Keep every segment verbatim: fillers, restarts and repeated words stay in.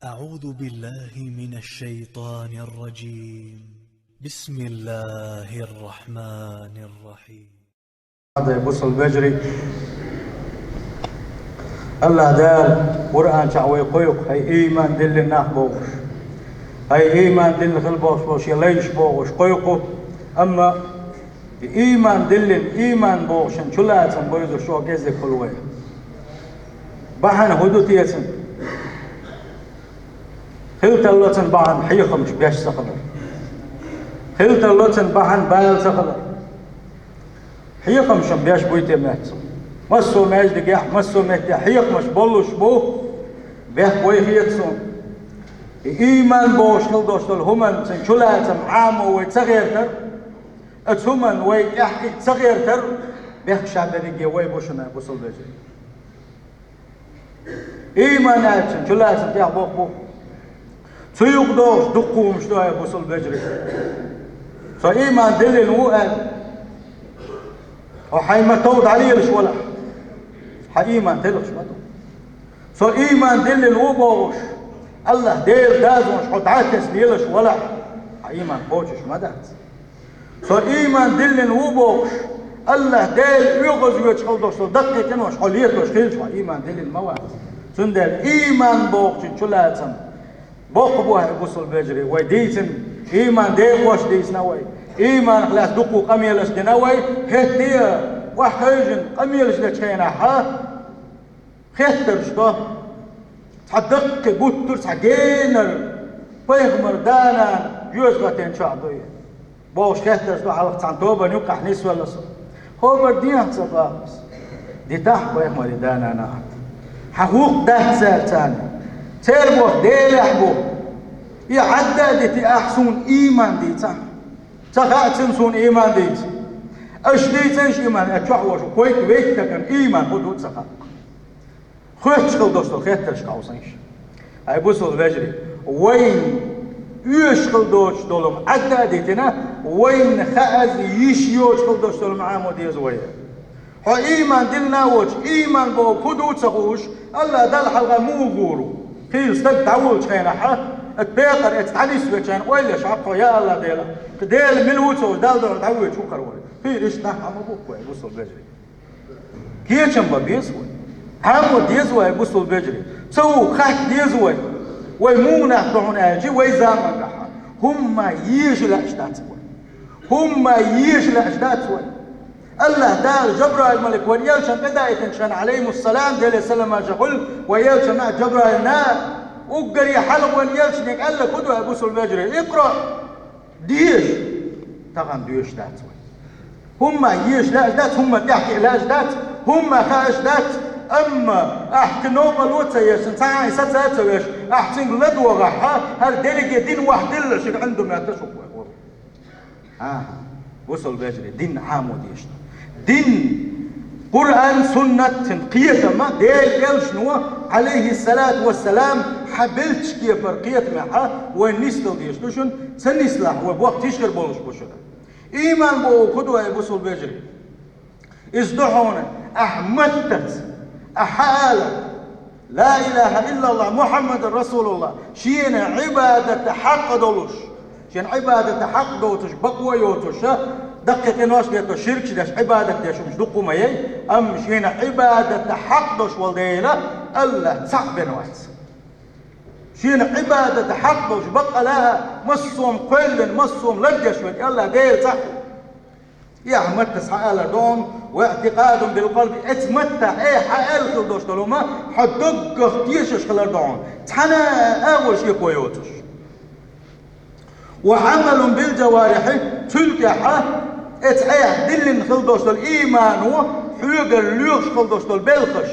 أعوذ بالله من الشيطان الرجيم. بسم الله الرحمن الرحيم. Хьоме бусалба вежарий, АллахӀ Дала Къуръан чу вай кхойкху, хӀай ийман диллина нах бохуш, хӀай ийман диллина хила болуш болу шен лайш бохуш кхойкху, амма и ийман диллина, ийман бохучун чулацам бевзаш чӀогӀа кӀезиг хуьлу вай. Бахьана хӀун ду те цуьнан? Хила тарло цуьнан бахьана хьехамаш беш ца хилар. Хила тарло цуьнан бахьана бала ца хилар. Хьехамаш-м беш буй те меттах. Массо а маьждигехь, массо а меттехь хьехамаш боллуш бу, бехк бой хета суна. И ийман бохуш хила долуш долу хӀуманна цуьнан чулацам Ӏамо вай ца гӀертар, оцу хӀуманна вай тӀаьхьакхиа ца гӀертар, бехк ша берриге вай бу шуна, бусалба вежарий. Ийман аьллачун чулацам тӀехь боккха бу. Цу юкъа догӀуш дуккха хӀуманаш ду, хӀай бусалба вежарий. Со ийман диллина ву аьлла, хьо хьайн ма-тов дӀалелаш валахь, хьан ийман телхаш ма ду. Со ийман диллина ву бохуш, АллахӀ Делан дозанаш хьо дӀатесна лелаш валахь, хьан ийман кхочуш ма дац. Со ийман диллина ву бохуш, АллахӀ Дела оьгӀазвоьдуш хила долуш долу даккхий къинош хьо летош хилча, хьо ийман диллина ма вац. Цундела ийман бохучун чулацам боккха бу, хӀай бусалба вежарий, вай дийцина, ийман декъош дийцина вай, ийманах лаьцна дуккха къамелаш дина вай, хӀетте а охьахевшина къамелаш дечу хенахь, хеттарш до, цхьа даккхий гуттар а цхьа генара пайхамар да-нана жоьжахатин чохь дуй бохуш хеттарш до, хьалха цхьана тобанна юккъехь нисвелла со. ХӀобар дехьа ца баккхас, дитахь пайхамаран да-нана ахьа. Хьан хӀух дац цара царна? Церан боху Делехь бу. И Ӏадда а дитий ахь суна ийман дийцахь. Ца хаьа цуьнан суна ийман дийца. Аша дийцина ийман, а чохь волуш ву, кхойкху вейта стагана ийман хӀун ду ца хаьа. Хоьттуш хила долуш долу хеттарш кховсийша. ХӀай бусалба вежарий, вайна оьшуш хила доцуш долу Ӏадда а дитина, вайна хаа йиш йоцуш хила долуш долу Ӏамо деза вай. Хьо ийман диллина а воцуш, ийман боху хӀун ду ца хууш, АллахӀ Далла хьалха муха гӀур ву? Хийла стаг дӀавуллучу хенахь, оцу пекъара оцу дӀанисвечарна ойла еш хьакхо, я АллахӀ Дела, кху Дела мила ву ца хууш, Далла дуьхьал дӀавоьдуш ву хӀара вара. Хийла иштта нах Ӏамо бу-кх вай, бусалба вежарий. Кечам бан беза вай. Ӏамо деза вай, бусалба вежарий. Ца ву хатта деза вай. Вай муха нах ду хьуна аьлча, вай заманахь хӀумма еша лаьаш дац вай. ХӀумма еша лаьаш дац вай. АллахӀ Дала Жабраил малик вайн элчанна тӀедаийтинчу хенахь, Ӏалайхимуссалам, Деле салам-маршо хуьлда, вайн элчанна Жабраил нана, уггаре хьалха вайн элчане аьлла хӀун ду, хӀай бусалба вежарий? Икъра! Деша! Тахана доьшуш дац вай. ХӀумма еша лаьаш дац, хӀумма тӀаьхьакхиа лаьаш дац, хӀумма хааша дац, амма ахь кхин новкъарло ца еш, цхьа а саца а ца веш, ахь цуьнга ладогӀахь, хӀара дерриге дин охьадилла шуьга Ӏиндо моьттуш ву вай. ХӀан-хӀа, бусалба вежарий, дин Ӏамо дезаш ду. Дин, Къуръан, суннат, цуьнан кхетам а, Делан элчано, Ӏалайхиссалату вассалам, хьан беллачу кепара кхетамехь вай нисдала дезаш ду шуна, ца нислахь, вай боху тишхир болуш бу шуна. Ийман боху хӀун ду, хӀай бусалба вежарий? Иза ду хьуна, ахь маттаца, ахь хьаала, ла илаха иллаллахӀ, Мухьаммадан расулуллахӀ, шена Ӏибадат хьакъ долуш, шена Ӏибадат хьакъ доцуш, бакъо йоцуш, даккхий къинош а деш, ширкаш деш, Ӏибадат деш хӀумнаш дуккха ма яй, амма шена Ӏибадат хьакъ долуш волу Дела АллахӀ цхьаъ бен вац. Шена Ӏибадат хьакъ долуш баккъала а, массо а кхоьллина, массо а лардеш верг АллахӀ Дела цхьаъ ву. И ахь маттаца хьаалар ду хьуна, ва иътикъадун бил къалби, эцу маттахь, э, хьан аьлла хила долуш долу хӀума, хьо даггах тешаш хилар ду хьуна, цхьана а агӀор шеко йоцуш. Ва Ӏамалун бил жаварихьи, цуьнан тӀехь, эцу хьайх диллина хила долуш долу иймано, хьоьгара лоьхуш хила долуш долу белхаш.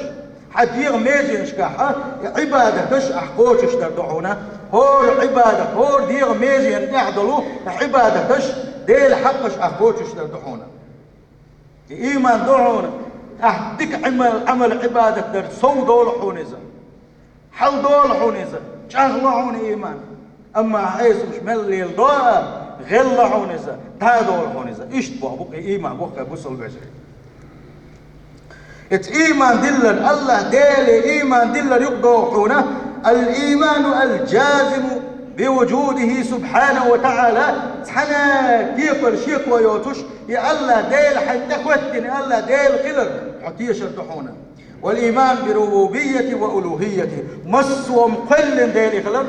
Хьан дегӀан меженашкахь и Ӏибадаташ ахь кхочуш дар ду хьуна, хӀора Ӏибадат, хӀора дегӀан меженан тӀехь долу Ӏибадаташ, Делан хьакъаш ахь кхочуш дар ду хьуна. И ийман ду хьуна, ахь дика Ӏамал, Ӏамал Ӏибадат дар сов долу хьуна иза. Хьал долу хьуна иза, чӀагӀло хьуна ийман. Амма хьан Ӏесамаш мел леладо а, гӀелла хьуна иза, дӀа а долу хьуна иза. Иштта боху бу-кх и ийман, боху-кх, бусалба вежарий. Эцу ийман диллар, АллахӀ Деле ийман диллар юкъадогӀу хьуна, الإيمان الجازم بوجوده سبحانه وتعالى, цхьана кепара шеко йоцуш, и АллахӀ Дела хьайна тӀехӀоьттина, АллахӀ Дела хилар хьо тешар ду хьуна. والإيمان بربوبيته وألوهيته, массо а кхоьллина Дела и хилар,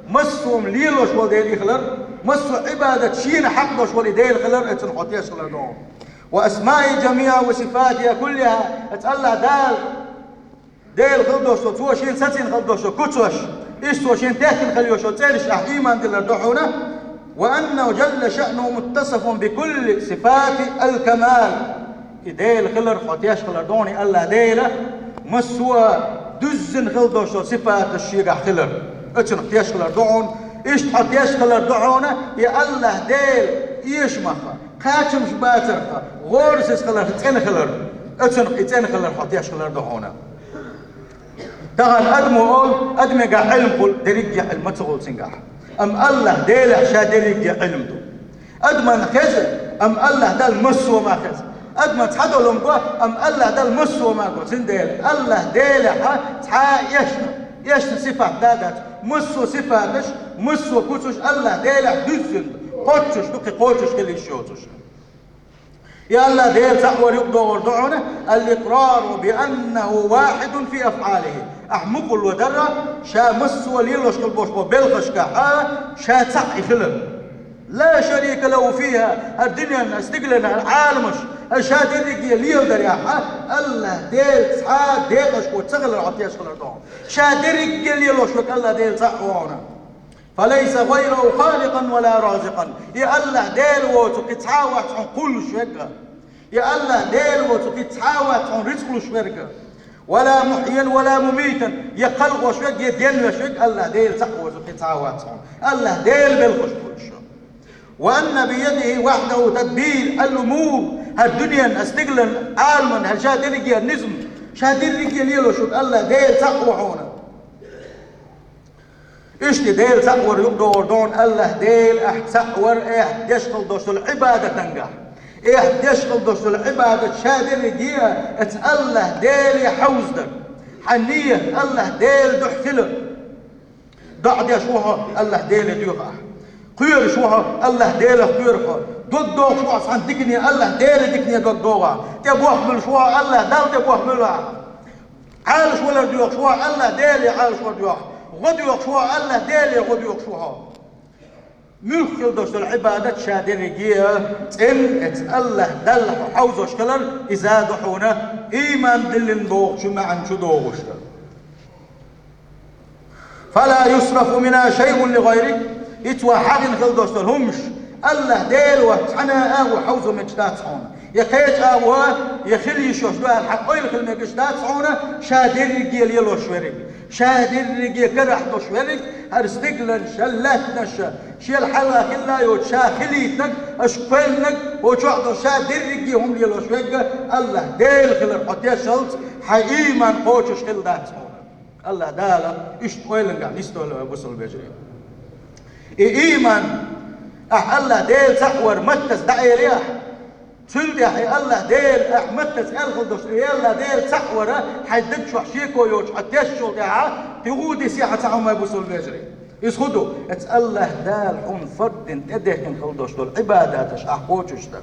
массо а лелош волу Дела и хилар, массо а Ӏибадат шена хьакъ долуш волу и Дела хилар, оцунах хьо тешаш хилар ду хьуна. وأسمائه جميعا وصفاته كلها, оцу АллахӀ Дала Дела хила долуш долу, Цо Шена сацийна хила долуш долу куьцаш, иштта Цо Шена тешна хила йолуш йолу цӀераш ахь ийман дилар ду хьуна, وأنه جل شأنه متصف بكل صفات الكمال. И Дела хилар хьо тешаш хилар ду хьуна, и АллахӀ Дела массо а дуьззина хила долуш долу сифаташ Шегахь хилар, оцунах тешаш хилар ду хьуна, иштта хьо тешаш хилар ду хьуна, и АллахӀ Дела эшамах, кхачамаш бацарх, гӀорасиз хиларх цӀена хилар, оцунах и цӀена хилар хьо тешаш хилар ду хьуна. Тахана адамо олу, адамегахь Ӏилма хуьлу, дерриге Ӏилма ма ца хуьлу цуьнгахь. Амма АллахӀ Делехь Ша дерриге Ӏилма ду. Адамна хеза, амма АллахӀ Далла массо а ма хеза. Адамна цхьа долу хӀума го, амма АллахӀ Далла массо а ма го. Цундела АллахӀ Делехь цхьа а эшна, эшна сифат да а дац. Массо а сифаташ, массо а куьцаш АллахӀ Делехь дуьззина ду, кхоччуш ду, кхин кхочуш хила йиш йоцуш. И АллахӀ Дела цхьаъ вар юкъадогӀур ду хьуна, الإقرار بأنه واحد في أفعاله. Ахь мукъарло дар, Ша массо а лелош хила болуш болу белхашкахь Ша цхьаъ и хилар. لا شريك له فيها, хӀара дуьненна, стигланна, хӀара Ӏаламаш, хӀара Ша дерриге леладарехь, АллахӀ Дела цхьа а декъашхо ца хилар хьо тешаш хилар ду хьуна. Ша дерриге лелош верг АллахӀ Дела цхьаъ ву хьуна. فليس غيره خالقا ولا رازقا. И АллахӀ Дела воцург кхин цхьа а вац хьуна кхуллуш верг. И АллахӀ Дела воцург кхин цхьа а вац хьуна рицкъ луш верг. ولا محييا ولا مميتا. Я кхалхош верг, я денвеш верг АллахӀ Дела цхьаъ воцург кхин цхьа а вац хьуна. АллахӀ Дела белхаш кхуллуш. وأن بيده وحده تدبير الأمور. ХӀара дуьненна, стигланна, Ӏаламанна, хӀара Ша дерриге низам, Ша дерриге лелош верг АллахӀ Дела цхьаъ ву хьуна. Иштта Дела цхьаъ вар юкъадогӀур ду хьуна, АллахӀ Дела ахь цхьаъ вар, ахь деш хила долуш долу Ӏибадатангахь. Ахь деш хила долуш долу Ӏибадат Ша дерриге а оцу АллахӀ Деле хьовзадар. Хьан нийят АллахӀ Дела дуьхьа хилар. ДоӀа деш ву хьо, АллахӀ Деле доьху ахь. Кхоьруш ву хьо, АллахӀ Делах кхоьру хьо. Дог дохуш ву хьо цхьана дикане, АллахӀ Деле дикане дог доху ахь. ТӀебохмуьйлуш ву хьо, АллахӀ Далла тӀебохмуьйлу ахь. Ӏалашвалар доьхуш ву хьо, АллахӀ Деле Ӏалашвар доьху. ГӀо доьхуш ву хьо, АллахӀ Деле гӀо доьхуш ву хьо. Муьлхха хила долуш долу Ӏибадат Ша дерриге а цӀена, оцу АллахӀ Далла хьо хьовзош хилар, иза ду хьуна ийман диллина бохучу маьӀна чу догӀуш дар. فلا يصرف منها شيء لغيره. Ицу хьагӀина хила долуш долу хӀумаш АллахӀ Дела вац цхьана а агӀо хьовзо мегаш дац хьуна. Я кхечу агӀо, я хила йиш йолуш ду аьлла хьан ойла хила мегаш дац хьуна, Ша дерриге лелош верг, Ша дерриге карахь долуш верг, хӀара стигланаш а, лаьттанаш а, Шел хьалха хилла йоцу Ша хилийтинарг, аша кхоьллинарг, хӀокху чохь долу Ша дерриге хӀума лелош верг АллахӀ Дела хилар хьо тешалц, хьан ийман кхочуш хила дац хьуна. АллахӀ Дала иштта ойлангахь нисдойла вай, бусалба вежарий. И ийман, ахь АллахӀ Дела цхьаъ вар маттаца дӀаэли ахь, цул тӀаьхьа и АллахӀ Дела ахь маттаца аьлла хила долуш, и АллахӀ Дела цхьаъ вар хьайн даг чохь шеко йоцуш хьо тешначул тӀаьхьа, кхин гӀо дисехьа ца хьуна, бусалба вежарий. Иза хӀун ду? Оцу АллахӀ Дала хьуна фард дина тӀедехкина хила долуш долу Ӏибадаташ ахь кхочуш дар.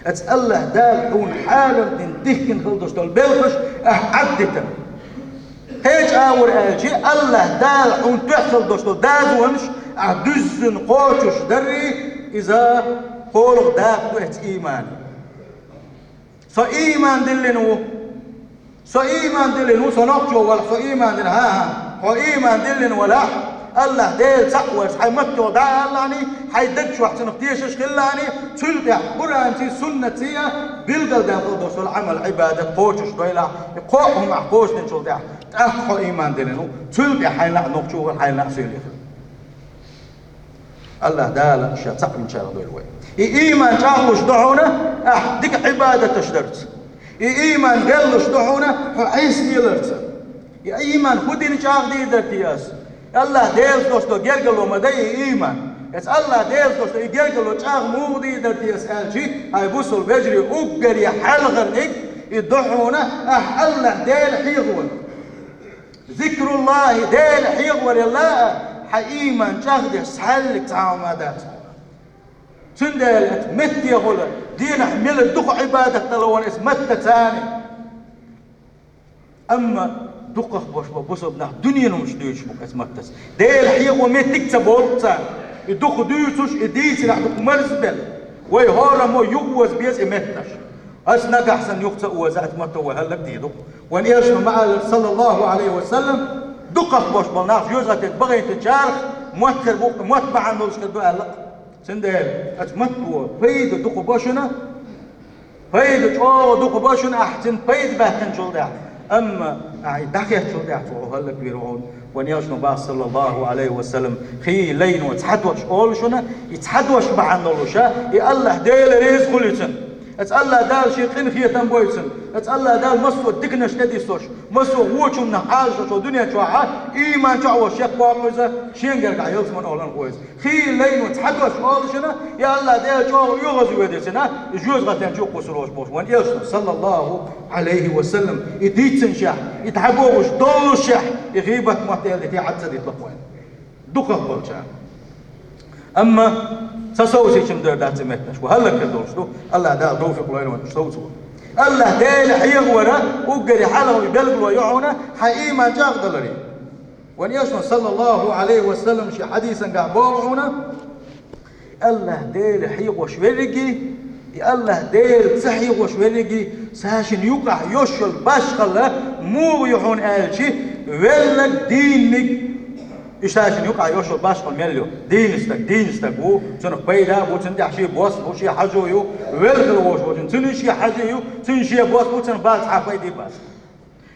Оцу АллахӀ Дала хьуна хьарам дина дихкина хила долуш долу белхаш ахь Ӏаддитар. Кхечу агӀор аьлча, АллахӀ Дала хьуна тоьхна хила долуш долу дозанаш ахь дуьззина кхочуш дарий, иза кхоалгӀа дакъа ду оцу ийманан. Со ийман диллина ву. Со ийман диллина ву, со нохчо валахь, со ийман диллина. ХӀан-хӀа, хьо ийман диллина валахь, АллахӀ Дела цхьаъ варца хьайн матто дӀа а аллахьаний, хьайн даг чохь цунах тешаш хилалахьаний, цул тӀаьхьа Къуръанций, суннатций а билгалдаьккхина долуш долу Ӏамал, Ӏибадат кхочуш дойлахь, и кхоъ хӀума ахь кхочушдинчул тӀаьхьа, тӀаккха хьо ийман диллина ву, цул тӀаьхьа хьайн лаахь нохчо вала, хьайн лаахь суьйле хила. АллахӀ Дала Ша цхьаъ винчарах дойла вай. И ийман чӀагӀлуш ду хьуна ахь дика Ӏибадаташ дарца. И ийман гӀеллуш ду хьуна хьо Ӏеса леларца. И ийман хӀун дина чӀагӀдийр дара те ас? АллахӀ Делаца долуш долу гергарло ма дай и ийман. Оцу АллахӀ Делаца долуш долу и гергарло чӀагӀ муха дийр дара те ас аьлча, хӀай бусалба вежарий, уггаре хьалхарниг и ду хьуна ахь АллахӀ Дела хьехавар. Зикруллахи, Дела хьехавар ялла а, хьан ийман чӀагӀдеш цхьаьллиг цхьа хӀума дац. Цундела оцу меттехула дийнахь мила дукха Ӏибадат дала ван оцу маттаца. Амма дукхах бош бо бусалба нах дуьненан хӀумаш дуьйцуш бу оцу маттаца. Дела хьехо меттиг ца болу царна. И дукха дуьйцуш, и дийцарехь дукха марзбелла. Вай хӀораммо юхаоза беза и меттанаш. Ас нагахь санна юха ца оза, оцу матто вай хӀаллакдийр ду. Вайн элчано ма-аллара, саллаллаху Ӏалайхи ва саллам, дукхах бош болу нах жоьжахатин багӀайтинчарах мотт хир бу, мотт бахьана долуш хир ду аьлла. Цундела оцу матто пайда дукха бо шуна, пайда чӀогӀа дукха бо шуна ахь цуьнан пайда баьккхинчул тӀаьхьа. Амма ахь и дӀахецчул тӀаьхьа цо хьо хӀаллаквийр ву хьуна. Вайн элчано бах, саллаллаху Ӏалайхи ва саллам, хи лайно цхьа дош олу шуна, и цхьа дош бахьана долуш а, и АллахӀ Дела реза хуьлу цунна. Оцу АллахӀ Дала шен къинхетам бойла цунна. Оцу АллахӀ Дала массо а диканаш тӀедиссош, массо а вочуннах Ӏалашо шо дуьнен чохь а, ийман чохь а волуш шеккхо а иза, шен гергахь ялсамане олу хӀо иза. Хи лайно цхьа дош олу шуна, и АллахӀ Дела чӀогӀа оьгӀазвоьду цунна, и жоьжахатин чу кхуссур волуш болуш вайн элчано, саллаллаху Ӏалайхи ва саллам, и дийцинчехь, и дӀабохуш доллушехь, и гӀийбат мотт эладитий хьаьдда ца дитло вайна. Дукхах болчара. Амма ца совсийча-м дер дац и меттанаш. Вай хӀаллакьхир долуш ду. АллахӀ Дала товфикъ лойла вайна уьш совцо. АллахӀ Дела хьехавара уггаре хьалха белгало ю хьуна, хьан ийман чӀагӀдаларе. Вайн элчано, саллаллаху Ӏалайхи ва саллам, шен хьадисангахь боху хьуна: АллахӀ Дела хьехош верриге, и АллахӀ Дела ца хьехош верриге, цаьршинна юкъахь йолуш йолу башхалла муха ю хьуна аьлча, велларг дийнаниг. Иштта шайна юкъахь йолуш йолу башхалла мел ю? Дийна стаг, дийна стаг ву, цунах пайда а бу, цунна тӀехь шен бос а бу, шен хьажо а ю, велла хила волуш волчунна, цуьнан шен хьажо а ю, цуьнан шен бос а бу, цунах бала цхьа пайда а бац.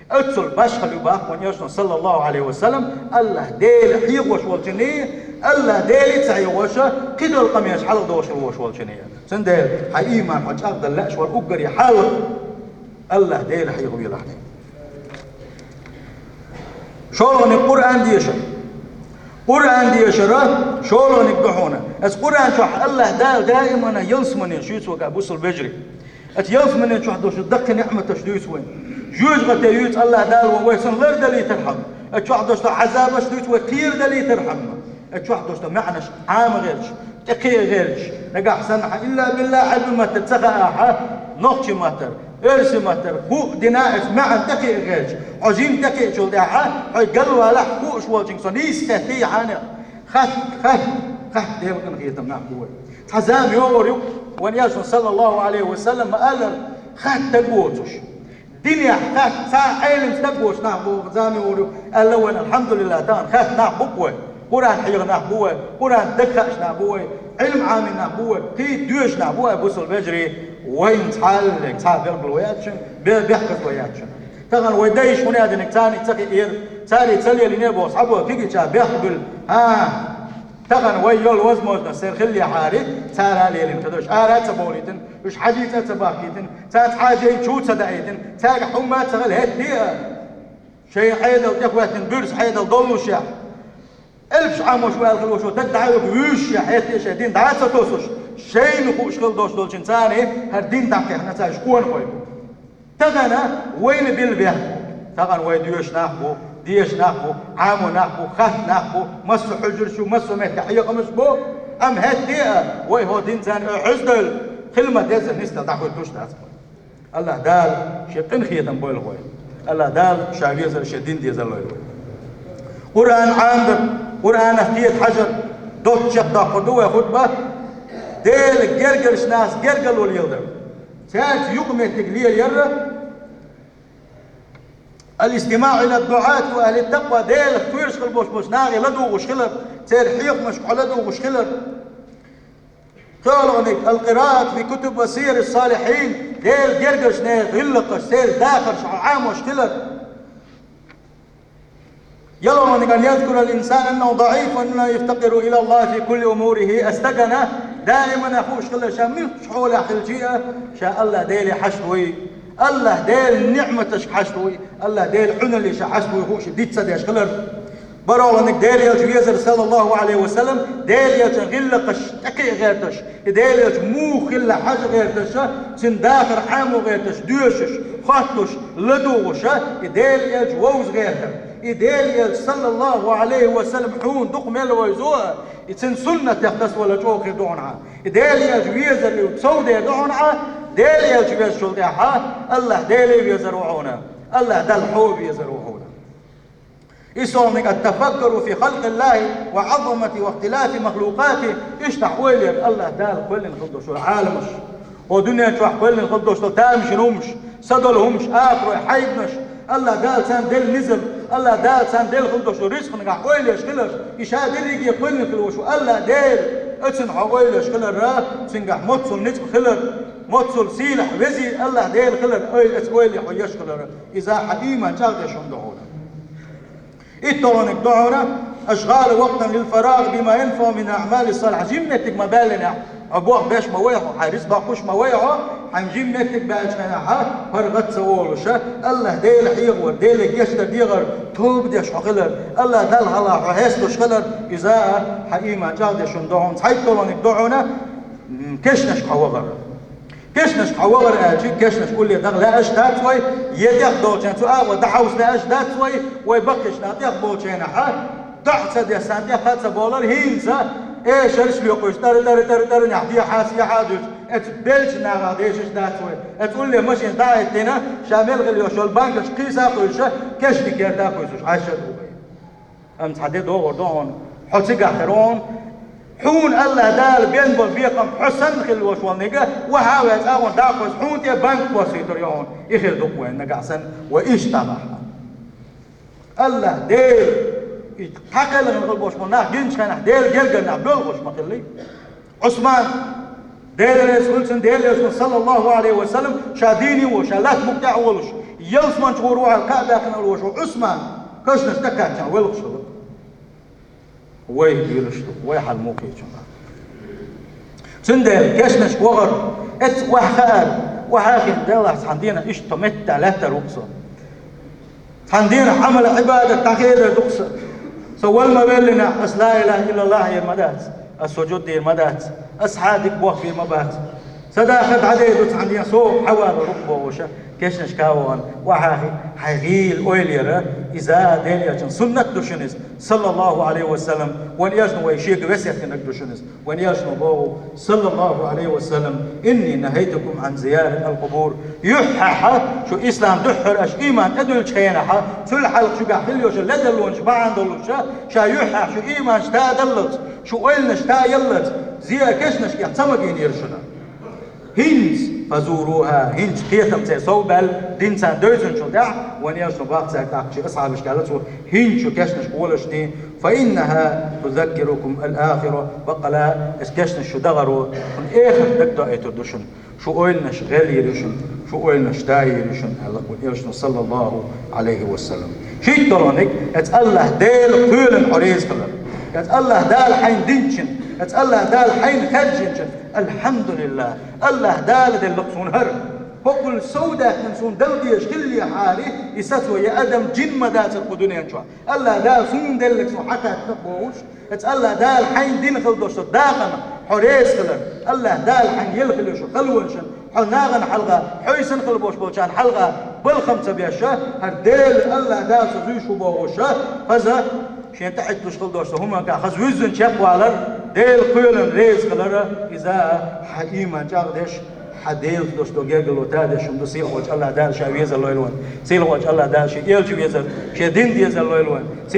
Оццул башхалла ю бах вайн элчано, саллаллаху Ӏалайхи ва саллам, АллахӀ Дела хьехош волчунна, АллахӀ Дела ца хьехош, кхидолу къамелаш хьалха долуш хила волуш волчунна. Цундела хьан ийман хьо чӀагӀдала лаьаш вара уггаре хьалха АллахӀ Дела хьехавелахь. ШолгӀаниг Къуръан дешар. Къуръан дешара шолгӀаниг ду хьуна. Оцу Къуръан чохь АллахӀ Дала даимана ялсамане шуьйцу вай, бусалба вежарий. Оцу ялсамане чохь долуш даккхий ниӀматаш дуьйцу вайна. Жоьжахате юьйцу АллахӀ Дала вайна, вай санна лардалийтархьама. Оцу чохь долуш долу Ӏазабаш дуьйцу вай, кхерадалийтархьама. Оцу чохь долуш долу маьӀнаш Ӏама гӀерташ, тӀекхиа гӀерташ, нагахь санна хьан илла билла Ӏаьрби маттара ца хаахь, нохчи маттара, оьрси маттара, хӀуъа дина а, оцу маьӀна тӀекхиа гӀерташ, хьо жин тӀекхиачул тӀаьхьа, хьо галвалахь, хууш волчуьнга со нийса хеттий хьанех. Хатта, хатта, хатта, Делан къинхетам нах бу вай. Цхьа зама йогӀур ю, вайн элчано, саллаллаху Ӏалайхи ва саллам, ма-аллара, хатта стаг воцуш. Динехь хатта цхьа Ӏелам стаг воцуш нах бу, зама йогӀур ю, аьлла вайна, алхьамдулиллахӀ, тахана хатта нах бу-кх вай, Къуръан хьеха нах бу вай, Къуръан дагахь хууш нах бу вай, Ӏилма Ӏамийна нах бу вай, кхин а доьшуш нах бу вай, бусалба вежарий, вайна цхьаьллиг цхьа белгало яц шуна, бе-, бехказло яц шуна. Тахана вай дайша хӀун а динарг царниг ца хиира, царниг ца лелийна боху, цхьаболу кегийчара бехк буьллу. ХӀан, тахана вай йолу возможность церан хиллехьара, цара а лелийна хилла, уьш ара а ца бовлийтина, уьш хьажийца а ца бахкийтина, царна цхьа а жай чу а ца даийтина, цаьргахь хӀумма а ца хилла хӀетте а. Шайн Ӏедал тӀехӀоьттина буьрса Ӏедал доллушехь, элпаш Ӏамош ваьлла хилла волчо дага дӀа а вуьгуш, вуьйшушехь, хӀетте а шайн дин дӀа а ца тосуш, шайна хууш хилла долуш долчуьнга царна хӀара дин дӀакхехна, цаьрша къона гӀой бу. Тахана вайна билла бехк бу. Тахана вай доьшуш нах бу, дезаш нах бу, Ӏамо нах бу, хатта нах бу, массо а хьуьжарш ю, массо а метте хьехамаш бу, амма хӀетте а вай хӀокху динца а хьуьзадевлла, хила ма-деззара нисдала дӀахӀуьттуш дац вай. АллахӀ Дала шен къинхетам бойла вай. АллахӀ Дала ша везар шен дин дезар лойла вай. Къуръан Ӏамадар, Къуръанах кхета хьажар, доцчех доккхур ду вай хутба, Делан гергарчу нахаца гергарло леладар. Цаьрца юкъаметтиг лелаяр, الاستماع إلى الدعاة وأهل التقوى, Делах кхоьруш хила болуш болчу нахе ладугӀуш хилар, церан хьехамашка хьо ладугӀуш хилар. КхоалгӀаниг, القراءة في كتب وسير الصالحين, Делан гергарчу нехан гӀиллакхаш, церан дахарш хьо Ӏамош хилар. ЯлхолгӀаниг, أن يذكر الإنسان أنه ضعيف وأنه يفتقر إلى الله في كل أموره, стагана даимана хууш хилар ша муьлххачу хьолехь хилча а, ша АллахӀ Деле хьашт вуй, АллахӀ Делан ниӀматашка хьашт вуй, АллахӀ Делан Ӏуьналле ша хьашт вуй хууш диц ца деш хилар. БархӀалгӀаниг, Делан элча везар, саллаллаху Ӏалайхи ва саллам, Делан элчан гӀиллакхаш тӀекхиа гӀерташ, и Делан элча муха хилла хьажа гӀерташ, цуьнан дахар Ӏамо гӀерташ, доьшуш, хоттуш, ладугӀуш, и Делан элча вовза гӀертар, И Делан Элча, саллаллаху Ӏалайхи ва саллам, хьуна дукха мел вайзо, и цун суннатех тасавала чӀоагӀа хир ду хьуна хьа. И Делан Элча везар и цовде ду хьуна хьа, Делан Элча везачул тӀехьа, АллахӀ Деле везар ва хьуна, АллахӀ Далла хьо везар ва хьуна. И сонг: «التفكر في خلق الله وعظمته واختلاف مخلوقاته». Иштта хьо ойла яр АллахӀ Дала кхоьллина хила долча Ӏаламаш. О дуьнен чохь кхоьллина хила долча тамашийна хӀумаш, са долу хӀумаш, ахарой хьайбанаш, АллахӀ Дала царна делла низам, АллахӀ Дала царна делла хила долча рицкъанехь ойла еш хилар, и ша дерриге кхоьллина хила волуш ву АллахӀ Дела, оцунна хьо ойла еш хилар, цуьнгахь моццул ницкъ хилар, моццул сийлахь везий АллахӀ Дела хилар, ой, оцу ойла хьо еш хилар, иза хьан ийман чӀагӀдеш хӀума ду хьуна. ИтталгӀаниг ду хьуна: «أشغال وقتا للفراغ بما ينفع من الأعمال الصالحة». Жимма меттиг ма баьллинехь, хьо бох беш ма вай хьо, хьайн рицкъ доккхуш ма вай хьо, хьайн жимма меттиг баьлча хенахь, паргӀат ца волуша, АллахӀ Дела хьехавар, Деле гечдар дехар, тоба деш хьо хилар, АллахӀ Далла хьалха хьо хьесталуш хилар, иза а хьан ийман чӀагӀдеш хӀума ду хьуна. ТӀаккха итталгӀаниг ду хьуна, м, кешнашка хьо вахар. Кешнашка хьо вахар аьлча, кешнаш улле даха лаьаш дац вай, е тӀех долчарна цу агӀор дӀахьовса лаьаш дац вай, вай баккхийчарна тӀех болчарна хьа, доӀа ца деш санна, тӀех а ца болар, хӀинца эшарш лоькхуьйтуш, тӀара, тӀара, тӀара, тӀара, нехь дехьа, сехьа а дуьлуш, оцу беллачу нахах дешаш дац вай. Оцу улле машина дӀа а хӀиттийна, ша мел хила йолуш йолу банкаш кхийса а кхуьйсуш, кешнийн керта а кхуьйсуш, Ӏайша ду вай. Амма цхьа де догӀур ду хьуна, хьо цигахь хир ву хьуна. Хьуна АллахӀ Дала бен болу бекхам хьо санна хила волуш волу нигат, вахьа а ваьлла, цӀа а гӀуна дӀа а кхуьйсу, хьуна тӀе банк боссуьйтур ю хьуна. И хир ду-кх вайн нагахь санна, вай иштта дӀабахьа. АллахӀ Дела, и цхьа кхелхина хила болуш болу нах гиначу хенахь, Делан гергара нах боьлхуш ма хиллий. Ӏусман, Дела реза хуьлда цунна, Делан Элчано, саллаллаху Ӏалайхи ва саллам, ша дийне а волуш, ша лаьтта букъа тӀехь а волуш, ялсаманчу гӀур вахьал кхаъ баьккхина волуш ву Ӏусман, кешнаш тӀекхаьчча, воьлхуш хилла. Вай вуьйлуш ду, вай хьал муха хеташ ду. Цундела кешнашка вахар, эцца охьахаар, охьахиъна делахь, цхьана дийнахь иштта меттехь лаьттар ву-кх со. Цхьана дийнахь Ӏамал-Ӏибадат дӀахедар ду-кх сан. Со вала ма веллинехь, ас ла илаха иллаллахӀ ер ма дац, ас сужуд дийр ма дац, ас хьадик бохбийр ма бац. Садакъа дӀадер ду цхьана дийнахь, со хьавалор ву-кх бохуша, кешнашка а вахана, охьахиъна, хьайн гӀийла ойла яра, иза а Делан Элчан суннат ду шуна иза, саллаллаху Ӏалайхи ва саллам, вайн Элчано вай шега весет динарг ду шуна иза. Вайн Элчано боху, саллаллаху Ӏалайхи ва саллам: «إني نهيتكم عن زيارة القبور». Юьххьехь, шу ислам дуьххьара аша ийман тӀедуьллучу хенахь, цул хьалха шуьгахь хила йолуш ледарлонаш бахьана долуша, ша юьххьехь шу ийманаш тадаллалц, шу ойланаш таяллалц, зиярат кешнашкех ца магийнера шуна. ХӀинца, «فزوروها», хӀинца кхетам церан сов баьлла, дин царна девзинчул тӀаьхьа, вайн Элчано боху цаьрга тӀаккха шен асхьабашка аьлла цо, хӀинца шу кешнашка волаш дийна, «فإنها تذكركم الآخرة», баккъала, эс кешнаш шу дахаро, шуна эхарт дагадоуьйтур ду шуна, шу ойланаш гӀелйийр ю шуна, шу ойланаш тайийр ю шуна, аьлла вайн Элчано, саллаллаху Ӏалайхи ва саллам. ШийтталгӀаниг, эца АллахӀ Дела кхоьлина хьо реза хилар. Эца АллахӀ Дала хьайна динчун, эца АллахӀ Дала хьайна хаьржинчун, алхьамдулиллахӀ, АллахӀ Дала делла-кх суна хӀара. ХӀокхул сов даьккхина суна дала дезаш хиллехьара, и сацо я адам, жин ма дацара кху дуьнен чохь. АллахӀ Дала суна делларг суна хьакхаьчна бохуш, эца АллахӀ Дала хьайна дина хила долуш долу дакъана хьо реза хилар, АллахӀ Дала хьайна елла хила йолуш йолу халонашна, хьо нахана хьалха, хьо санна хила болуш болчарна хьалха балхам ца беша, хӀара Дела АллахӀ Дала со зуьйш ву бохуша, хаза шен тӀехӀитталуш хила долуш долу хӀуманга хаза вуьззина чекхвалар, Дела кхоьлина реза хилара, иза а хьан ийман чӀагӀдеш, хьан Делаца долуш долу гергарло тадеш хӀума ду, сийлахьчу АллахӀ Дала ша везар лойла вайн. Сийлахьчу АллахӀ Дала шен элча везар, шен дин дезар лойла вайн.